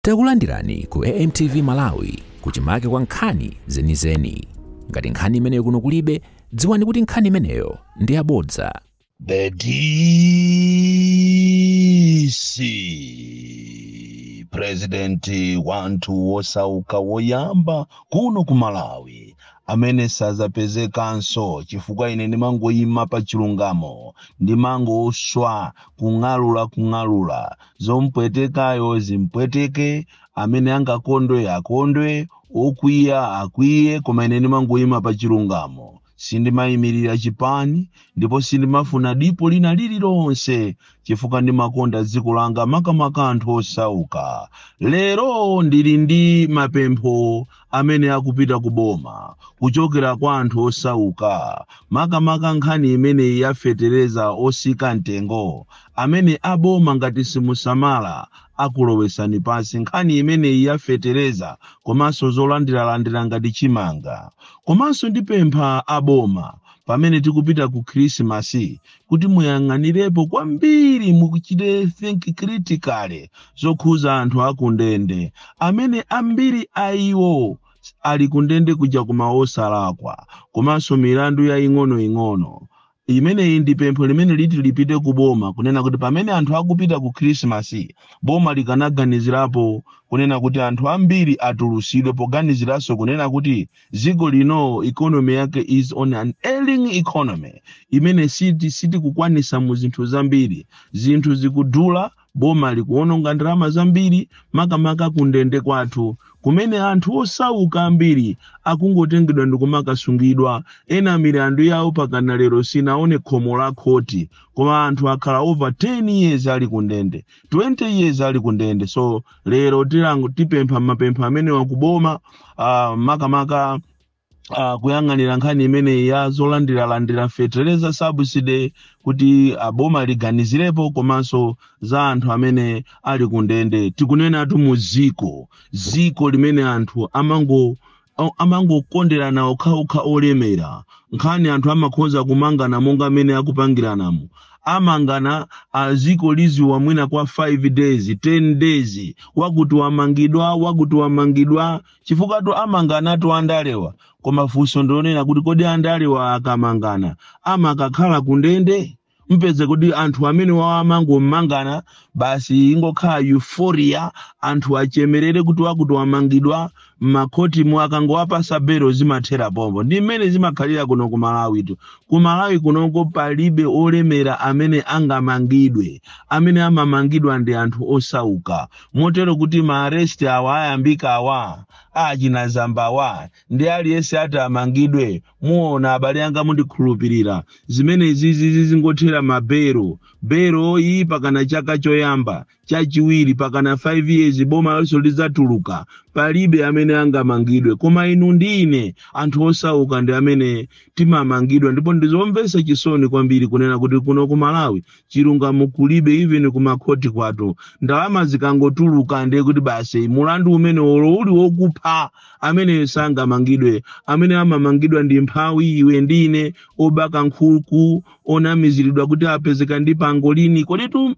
Takulandirani ku AMTV Malawi, kuchimake kwa nkhani zenizeni. Ngati nkhani imeneyo kuno kulibe, dziwani kuti nkhani imeneyo ndi yabodza. The DC President wanthu wosauka woyamba kuno ku Malawi amene sazapezekanso, chifukwa ine ndimangoyima pa chilungamo, ndimangoswa kung'alula, kung'alula zompwetekayo zimpweteke, amene angakondwe akondwe, okwiya akwiye, koma ine ndimangoyima pa chilungamo. Sindimayimirira chipani ndipo sindimafuna dipo lina lililonse, chifukwa ndimakonda dziko langa, makamaka anthu osauka. Lero ndili ndi mapempho amene akupita ku boma kuchokera kwa anthu osauka, makamaka nkhani imeneyi yafetereza osika mtengo, amene aboma ngati simusamala akulowesani pansi. Nkhani imeneyi yafetereza komanso zolandiralandira ngati chimanga. Komanso ndipempha aboma, pamene tikupita ku Khrisimasi, kuti muyang'anirepo kwambiri, mukuchite think critically zokhuza anthu akundende amene ambiri a iwo ali kundende kuja kuma osalakwa, komanso milandu ya ing'onoing'ono. Imeneyi ndi pempho limene liti lipite ku boma, kunena kuti pamene anthu akupita ku Khrisimasi, boma likanaganizirapo kunena kuti anthu ambiri atulusidwe, poganiziranso kunena kuti dziko lino economy yake is on an ailing economy imene sitikukwanisa mu zinthu zambiri. Zinthu zikudula, boma likuononga ndalama zambiri, makamaka kundende kwathu kumene anthu osauka ambiri akungotengedwa ndikumakasungidwa. Ena milandu yawo pakana lero sinaone khomo la khoti, koma anthu akhala over 10 years ali kundende, 20 years ali kundende. So lero tilango tipempha mapempho amene wakuboma, makamaka kuyang'anira nkhani imeneyi ya zolandiralandira fertilizer subsidy, kuti aboma liganizirepo, komanso za anthu amene ali kundende. Tikunenatu mu ziko limene anthu amangokonderana okhaokha olemera. Nkhani anthu amakhoza kumangana monga amene akupangiranamo, amangana aziko liziwa mwina kwa 5 days, 10 days, wakuti wamangidwa, wakuti wamangidwa, chifukwa tu amanganatu andalewa. Koma funso ndionena kuti kodi andalewa akamangana amakakhala kundende? Mpeze kuti anthu amene wawo amangomangana basi, ingokhala euphoria, anthu achemerere kuti wakuti wamangidwa. M'makhotimo akangowapasa belo zimathera pompo. Ndi mmene zimakhalira kuno ku Malawi tu. Ku Malawi kunoko palibe olemera amene angamangidwe. Amene amamangidwa ndi anthu osauka, motero kuti ma arrest awa ayambika awa achinazambawa ndi aliyense ati amangidwe, muona abale anga, mundikhulupirira, zimene zizi zingothera mabero bero iyi pakana chaka choyamba, chachiwiri, pakana 5 years, boma lonse lidzatuluka, palibe amene angamangidwe. Koma inu ndi ine, anthu osauka, ndi amene timamangidwa. Ndipo ndizomvetsa chisoni kwambiri kunena kuti kuno ku Malawi chilungamo kulibe, even kumakhoti kwathu. Ndalama zikangotuluka ndiye kuti basi, mulandu umene olo uli wokupha, amene sangamangidwe. Amene amamangidwa ndi mphawi, iwe ndi ine, obaka nkhuku, onamiziridwa kuti apezeka ndi pangolini. Koditu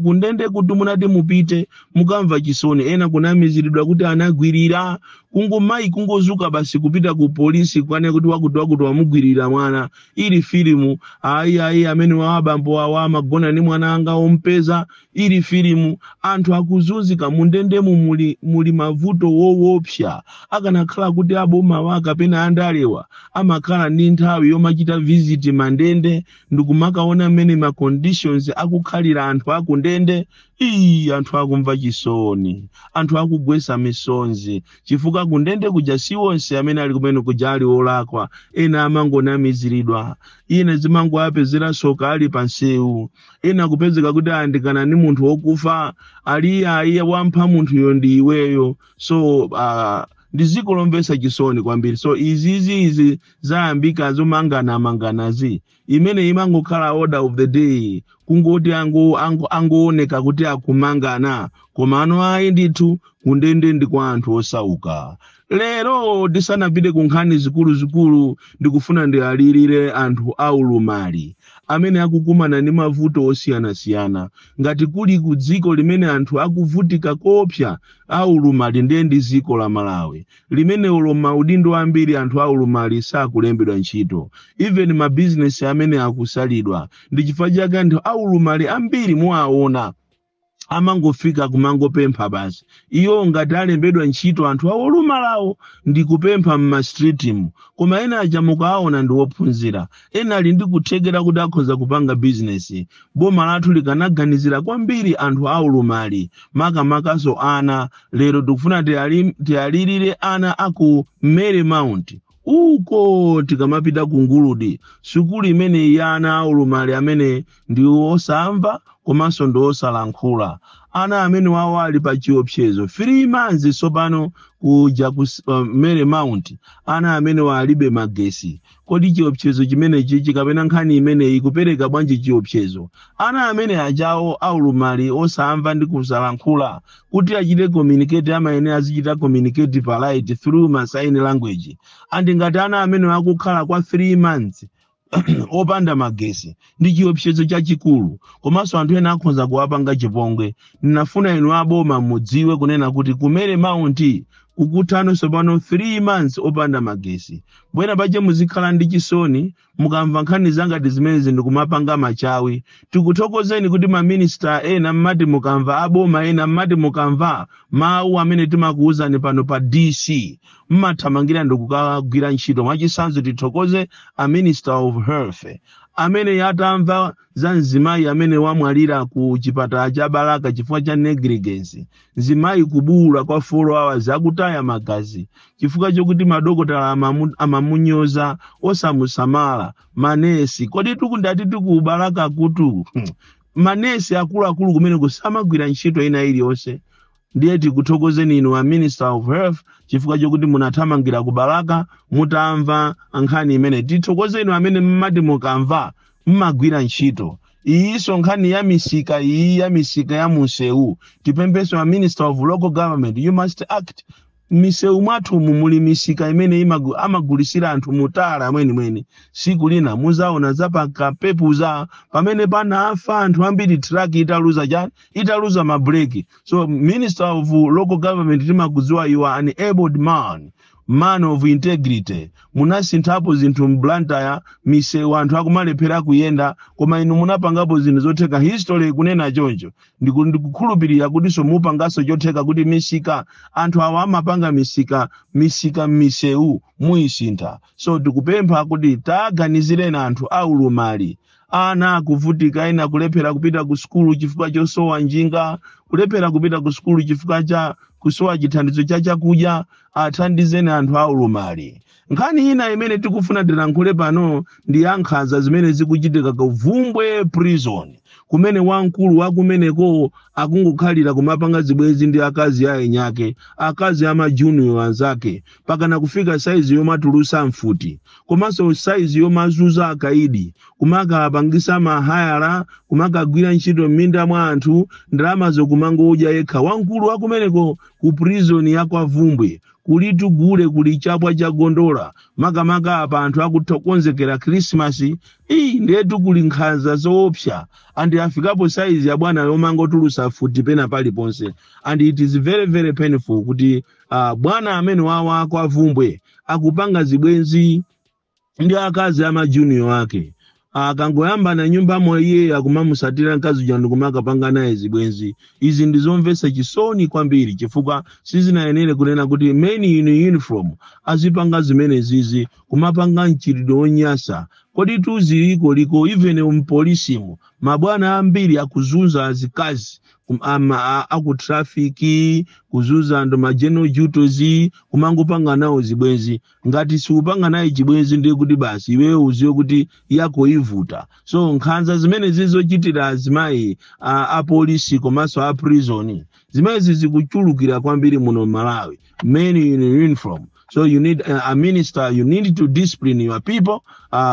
kundende kuti munati mupite mukamva chisoni, ena kunamiziridwa kuti anagwirira, kungomayi kungozuka basi kupita ku polisi kukane kuti wakuti wakuti wamugwirira mwana. Ili filimu, ayi ayi, amene wa abambo awa amagona ni mwana anga ompeza, ili filimu. Anthu akuzunzika mundendemu, muli mavuto woopsa. Akanakhala kuti abomawa kapena andalewa amakhala ndi nthawi yomachita visit mandende ndikumakaona mmene ma conditions akukhalira anthu akundende, iyi anthu akumva chisoni, anthu akugwesa misonzi, chifukwa kundende kuja si onse amene ali kumene kuja ali olakwa. Ena amangonamiziridwa, ina zimangoapezera soka ali pa nsewu, ena kupezeka kuti ayandikana ndi munthu wokufa, ali ayi, wampha munthuyo ndi iweyo. So ndi dziko lomvetsa chisoni kwambiri. So izizi izi zayambika zomanganamanganazi, imene imangokhala order of the day, kungoti angooneka kuti akumangana. Komano ayi ndithu, kundende ndi kwa anthu osauka. Lero tisanapite ku nkhani zikuluzikulu, ndikufuna ndiyalirire anthu aulumali amene akukumana ndi mavuto osiyanasiyana. Ngati kuli ku dziko limene anthu akuvutika kopsa aulumali, ndiye ndi dziko la Malawi, limene ulo maudindo ambiri anthu aulumali sakulembedwa ntchito, even mabizinesi amene akusalidwa. Ndi chifukwa chake anthu aulumali ambiri muwaona amangofika kumangopempha basi. Iyo ngati alembedwa ntchito anthu aolumalawo ndi kupempha m'ma streetimu, koma ena aja mukawaona ndi wophunzira, ena ali ndi kuthekera kuti akhoza kupanga bizinesi. Boma lathu likanaganizira kwambiri anthu aulumali, makamakaso ana. Lero tikufuna tiyalirire ana aku Mary Mount uko, tikamapita ku Nguludi, sukulu imene ya ana aulumali amene ndi osamva komanso ndi osalankhula. Ana amene wawo ali pa chiopsezo 3 months tsopano kuja ku Mary Mount, ana amene walibe magesi. Kodi chiopsezo chimenechi chikapena nkhani imeneyi ikupereka bwanji chiopsezo? Ana amene ajawo aulumali osamva ndi kusalankhula, kuti achite communicate amayenera azichita communicate polite through ma sign language, and ngati ana amene akukhala kwa 3 months opanda magesi, ndi chiopsezo chachikulu, komanso anthu ena akhoza kuwapanga chipongwe. Ndinafuna inu aboma mudziwe kunena kuti ku Mary Mount kukuthanso pano 3 months opanda magesi. Bwena pache muzikhala ndi chisoni mukamva nkhani zangati zimenezi ndikumapanga machawi. Tikuthokozeni kuti maminista ena mmati mukamva, aboma ena mmati mukamva mawu amene timakuwuzani pano pa DC, mmathamangira ndikukagwira ntchito. Mwachitsanzo, tithokoze a Minister of Health amene atamva za mzimayi amene wamwalira ku chipatala cha Balaka chifukwa cha negligence, mzimayi kubuwula kwa 4 hours akutaya magazi chifukwa chokuti madokotala amamunyoza, osamusamala, manesi. Kodi tikundati tikubalaka kutu manesi akuluakulu kumene kusamagwira ntchito ina iliyonse? Ndiye tikuthokozeni inu a Minister of Health chifukwa chokuti munathamangira ku Balaka mutamva nkhani imene. Tithokozeni inu amene mmati mukamva mmagwira ntchito. Iyinso nkhani ya misika iyi, ya misika ya munsewu, tipemphenso a Minister of Local Government, you must act. Misewu mwathumu muli misika imene amagulisira anthu mutala mwenimweni. Siku lina muzaona zapakapepuza pamene panafa anthu ambiri, truck italuza chani, italuza mabreki. So Minister of Local Government, timakudziwa, you are an abled man, man of integrity. Munasinthapo zinthu m'Blantyre, misewu anthu akumalephera kuyenda, koma inu munapangapo zinthu zotheka, history ikunena choncho. Ndikukhulupirira kutinso mupanganso chotheka kuti misika anthu awa amapanga misika m'misewu muyisintha. So tikupempha kuti taganizireni anthu aulumali. Ana akuvutika, ena kulephera kupita ku sukulu chifukwa chosowa njinga, kulephera kupita ku sukulu chifukwa cha kusowa chithandizo cha chakudya. Athandizeni anthu aulumali. Nkhani ina imene tikufuna tilankhule pano ndi ya nkhanza zimene zikuchitika ku Vumbwe Prison, kumene wamkulu wakumeneko akungokhalira kumapanga zibwenzi ndi akazi a enyake, akazi ama junior anzake, pakana kufika saizi yomatulusa mfuti, komanso saizi yomazuza akaidi, kumakapangisa mahayala, kumakagwira ntchito m'minda mwa anthu, ndalamazo kumangodya yekha. Wamkulu wakumeneko ku prison ya kwa Vumbwe. Kulitu gule, kuli chapwa cha gondola, makamaka apa anthu akukonzekera Krismasi iyi. Ndiyetu kuli nkhanza zoopsa, and afikapo saizi ya bwana yomangotulusa futi pena paliponse, and it is very very painful kuti bwana amene wawa kwa Vumbwe akupanga zibwenzi ndi akazi ama junior ake. Akangoyamba na nyumbamo, iye akumamusatira mkazi uja ndikumakapanga naye zibwenzi. Izi ndizomvetsa chisoni kwambiri, chifukwa sizinayenere kunena kuti men in uniform azipanga zimene zizi, kumapanga mchitidwe wonyasa. Kodi tuziliko liko even mpolisimu mabwana ambiri akuzunza azikazi aku traffic, kuzunza anthu ma general duties, kumangopanga nawo zibwenzi. Ngati siupanga naye chibwenzi, ndiye kuti basi, iweyo uziwe kuti yako ivuta. So nkhanza zimene zizochitira azimayi apolisi komanso a prison, zimenezi zikuchulukira kwambiri muno Malawi, men in uniform. So you need a minister, you need to discipline your people,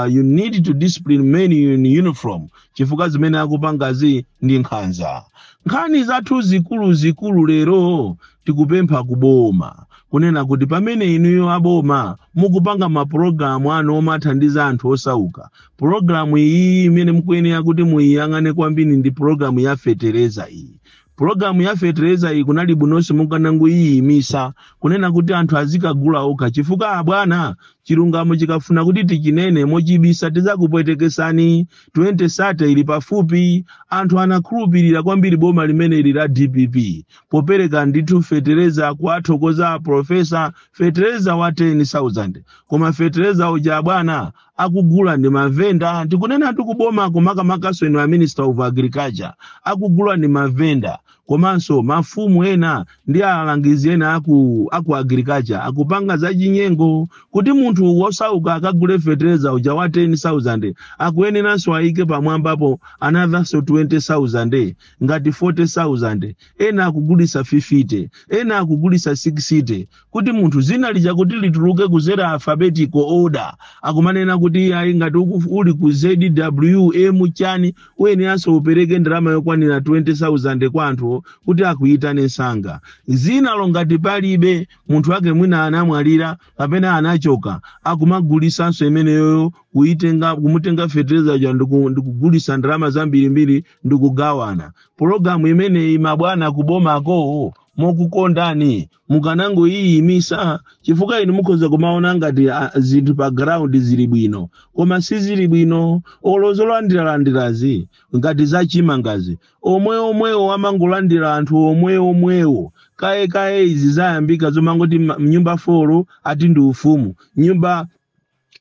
you need to discipline men in uniform, chifukwa zimene akupangazi ndi nkhanza. Nkhani zathu zikulu zikulu lero, tikupempha kuboma kunena kuti pamene inuyo aboma mukupanga mapulogalamu anu omathandiza anthu osauka, pulogalamu iyi imene mukuyenera kuti muyiyang'ane kwambiri ndi pulogalamu ya fetereza iyi. Pulogalamu ya fetereza iyi kunali bwinonso mukanangoyiyimisa, kunena kuti anthu azikagula okha, chifukwa abwana, chilungamo chikafuna kuti tichinene mochibisa, tidzakupwetekesani. 2030 ili pafupi. Anthu anakhulupirira kwambiri boma limene ili la DPP popereka ndithu fetereza, kuwathokoza profesa, fetereza wa 10,000. Koma fetereza uja, bwana, akugula ndi mavenda. Tikunena tikuboma, kumakamakaso inu a Minister of Agriculture, akugula ndi mavenda, komanso mafumu ena ndi alangizi ena aku agriculture akupanga zachinyengo. Kuti munthu wosauka akagule fetereza uja wa 10,000, akuyeneranso ayike pamwambapo another so 20,000, ngati 40,000. Ena akugulisa 50, ena akugulisa 60. Kuti munthu zina lija kuti lituluke kuzera alphabetical order, akumanena kuti ayi, ngati uli ku ZWM chani, uyeneranso upereke ndalama yokwanira 20,000 kwa anthu kuti akuyitane msanga. Zinalo ngati palibe, munthu wake mwina anamwalira kapena anachoka, akumagulisanso imeneyoyo, kuitenga, kumutenga fetereza ja ndikugulisa ndalama zambirimbiri ndikugawana. Pologalamu imeneyi, mabwana kubomako, mokukondani mukanangoyiyimisa, chifukwa inu mukhoza kumaona ngati zinthu pa ground zili bwino, koma sizili bwino. Olo zolandiralandirazi, ngati zachimangazi, omwe omwewo amangolandira anthu omwe omwewo. Kaye kaye izi zayambika zomangoti mnyumba 4 ati ndi ufumu, nyumba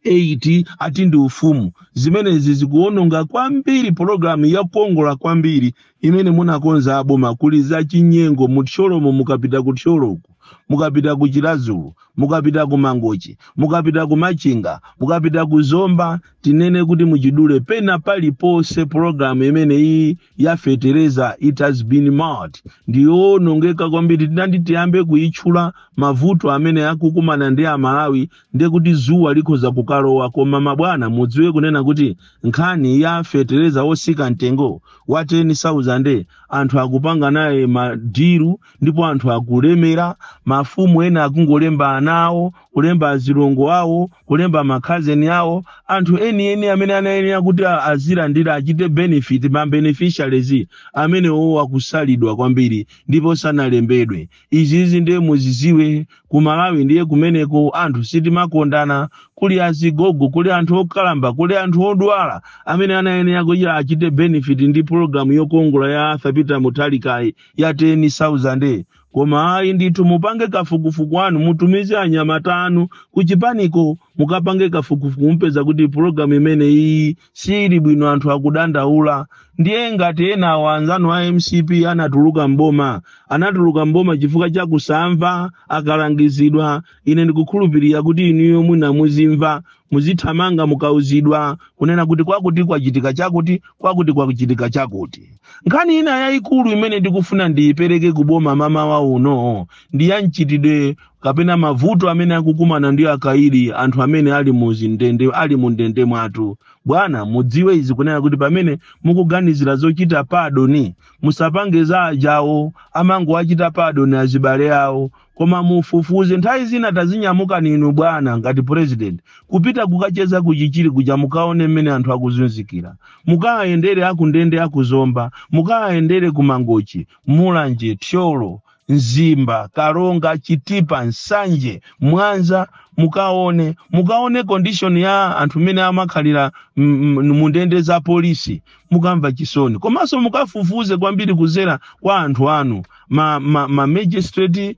8 ati ndi ufumu. Zimenezi zikuononga kwambiri pologalamu yakongola kwambiri imene munakonza aboma. Kuli zachinyengo muthyolomo. Mukapita kuthyoloku, mukapita ku Chiradzulu, mukapita ku Mangochi, mukapita ku Machinga, mukapita ku Zomba, tinene kuti muchidule, pena paliponse pologalamu imene iyi ya fetereza, it has been marred, ndiyonongeka kwambiri. Tinati tiyambe kuyitchula mavuto amene akukumana ndi Amalawi, ndiye kuti zuwa likhoza kukalowa. Koma mabwana, mudziwe kunena kuti nkhani ya fetereza wosika mtengo wa 10,000, anthu akupanga naye ma deal, ndipo anthu akulemera. Mafumu ena akungolemba ana awo, kulemba azilongo awo, kulemba makhazeni awo. Anthu enieni amene anayenera kuti azilandira, achite benefit, ma beneficiaries amenewo akusalidwa kwambiri ndipo sanalembedwe. Izizi ndiye muziziwe, ku Malawi ndiye kumeneko anthu sitimakondana. Kuli azigogo, kuli anthu okalamba, kuli anthu odwala amene anayenera kuti achite benefit ndi pologalamu yokongola ya Arthur Peter Mutharika ya 10,000. Koma ayi ndithu, mupange kafukufuku anu, mutumize anyamata anu kuchipaniko, mukapange kafukufuku, mupeza kuti pologalamu imene iyi sili bwino, anthu akudandaula. Ndiye ngati enawo anzanu a MCP anatuluka mboma, anatuluka mboma chifukwa cha kusamva akalangizidwa. Ine ndikukhulupirira kuti inuyo mwina muzimva, muzithamanga mukauzidwa kunena kuti kwakuti kwachitika chakuti, kwakuti kwachitika chakuti. Nkhani ina yayikulu imene ndikufuna ndiyipereke kuboma mamawa uno ndi ya mchitidwe kapena mavuto amene akukumana ndi akaidi, anthu amene ali muzindende, ali mu ndende mwathu. Bwana, mudziwe izi kunena kuti pamene mukuganizira zochita pardon, musapange za ajawo amangoachita pardon azibale awo, koma mufufuze. Nthawi zina tazinyamuka ninu bwana ngati president kupita kukacheza kuchichiri kuja, mukaone mmene anthu akuzunzikira, mukayendere akundende akuzomba, mukayendere kumangochi, Mulanje, Thyolo, Mzimba, Karonga, Chitipa, Nsanje, Mwanza, mukaone condition ya anthu mmene amakhalira mu ndende za polisi, mukamva chisoni. Komanso mukafufuze kwambiri kuzera kwa anthu anu, ma magistrate,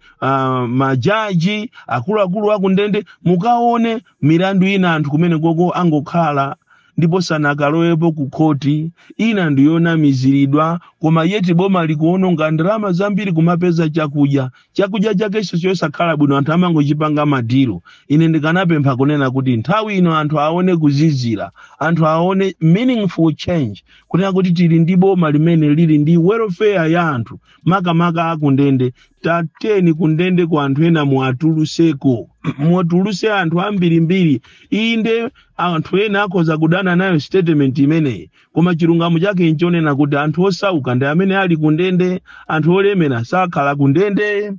majaji, akuluakulu akundende, mukaone milandu ina anthu kumene koko angokhala ndipo sanakalowepo ku khoti, ina ndiyonamiziridwa. Koma yeti boma likuononga ndalama zambiri kumapeza chakudya, chakudya chakenso chosakhala bwino, anthu amangochipanga ma deal. Ine ndikanapempha kunena kuti nthawi ino anthu aone kuzizira, anthu aone meaningful change, kunena kuti tili ndi boma limene lili ndi welfare ya anthu, makamaka akundende. Tateni kundende ku anthu ena muatuluseko. Mutuluse anthu ambirimbiri. Inde anthu ena akhoza kudana nayo statement imeneyi, koma chilungamo chake nchonena kuti anthu osauka ndi amene ali kundende, anthu olemera sakhala kundende.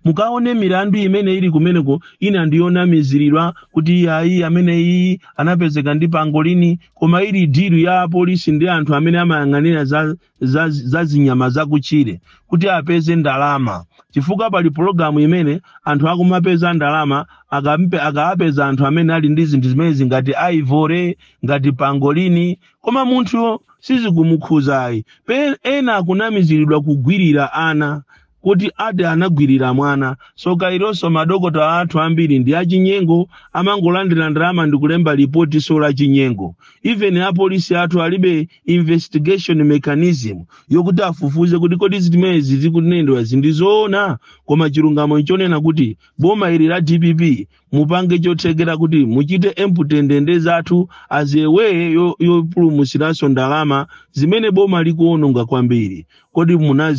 Mukaone milandu imene ili kumeneko, ina ndiyonamiziridwa kuti ayi amene iyi anapezeka ndi pangolini, koma ili deal ya apolisi ndi anthu amene amayang'anira za zinyama zakutchire kuti apeze ndalama, chifukwa pali pologalamu imene anthu akumapeza ndalama akaapeza anthu amene ali ndi zinthu zimene ngati ivory, ngati pangolini, koma munthu sizikumukhuzayi. Ena akunamiziridwa kugwirira ana kuti ati anagwirira mwana. Soka ilonso madokota athu ambiri ndi achinyengo, amangolandira ndalama ndi kulemba ripoti so la chinyengo. Even apolisi athu alibe investigation mechanism yokuti afufuze kuti kodi zimenezi zikunenedwa zindizoona. Koma chilungamo nchonena kuti boma ili la DPP mupange chothekera kuti muchite empty ndende zathu as a way yopulumusiranso ndalama zimene boma likuononga kwambiri. Kodi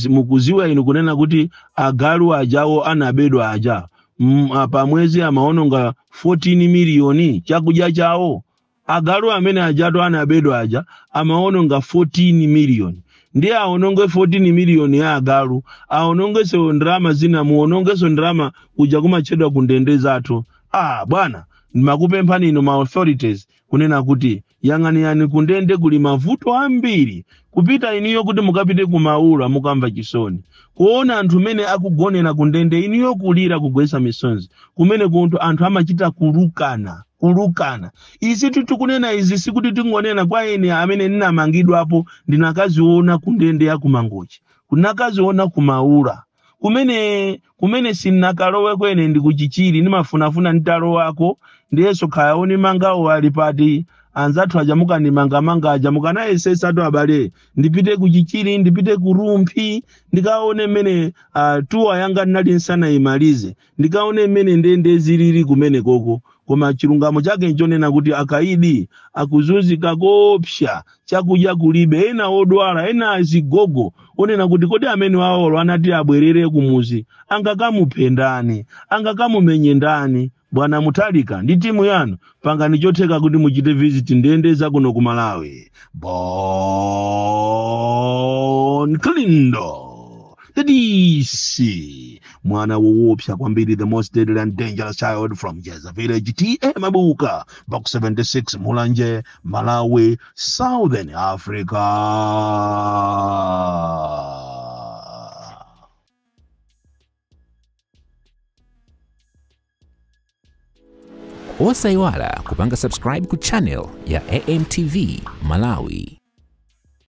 mukuziwa inu kunena kuti agalu ajawo anabedwa aja pamwezi amaononga 14 miliyoni chakudya chawo? Agalu amene ajatu anabedwa aja amaononga 14 miliyoni. Ndiye aononge 14 miliyoni ya agalu, aonongeso ndalama zina, muonongeso ndalama kuja kumachedwa kundende zathu. Bwana, ndimakupemphani inu ma authorities kunena kuti yang'anirani kundende, kuli mavuto ambiri. Kupita iniyo kuti mukapite kumaula mukamva chisoni kuona anthu mene akugonera kundende, iniyo kulira kugwesa misonzi kumene kunthu anthu amachita kulukana kulukana. Izi tikunena izi sikuti tingonena kwa ine amene ndinamangidwapo, ndinakaziona kundende ya kumangochi, kunakaziona kumaula kumene sinnakalowe kwene ndi kuchichiri, ndimafunafuna nditalowako. Ndiyeso khayaoni mangawo ali pati anzathu aja mukandimangamanga aja, mukanayesesatu abale ndipite kuchichiri, ndipite kurumphi, ndikaone mmene tuwa yanga ndinali nsanayimalize, ndikaone mmene ndende zilili kumene koko. Koma chilungamo chake nchonena kuti akaidi akuzunzika kopsa, chakudya kulibe, ena odwala, ena azigogo onena kuti kodi amene waolo anati abwerere kumuzi angakamuphe ndani, angakamumenye ndani? Bwana Mutharika ndi timu yanu pangani chotheka kuti muchite visit ndende zakuno ku Malawi. Bon Kalindo, the DC, mwana woopsa kwambiri, the most deadly and dangerous child from Jeza Village, T.A. Mabuka, Box 76, Mulanje, Malawi, Southern Africa. Osaiwala kupanga subscribe ku channel ya AMTV Malawi.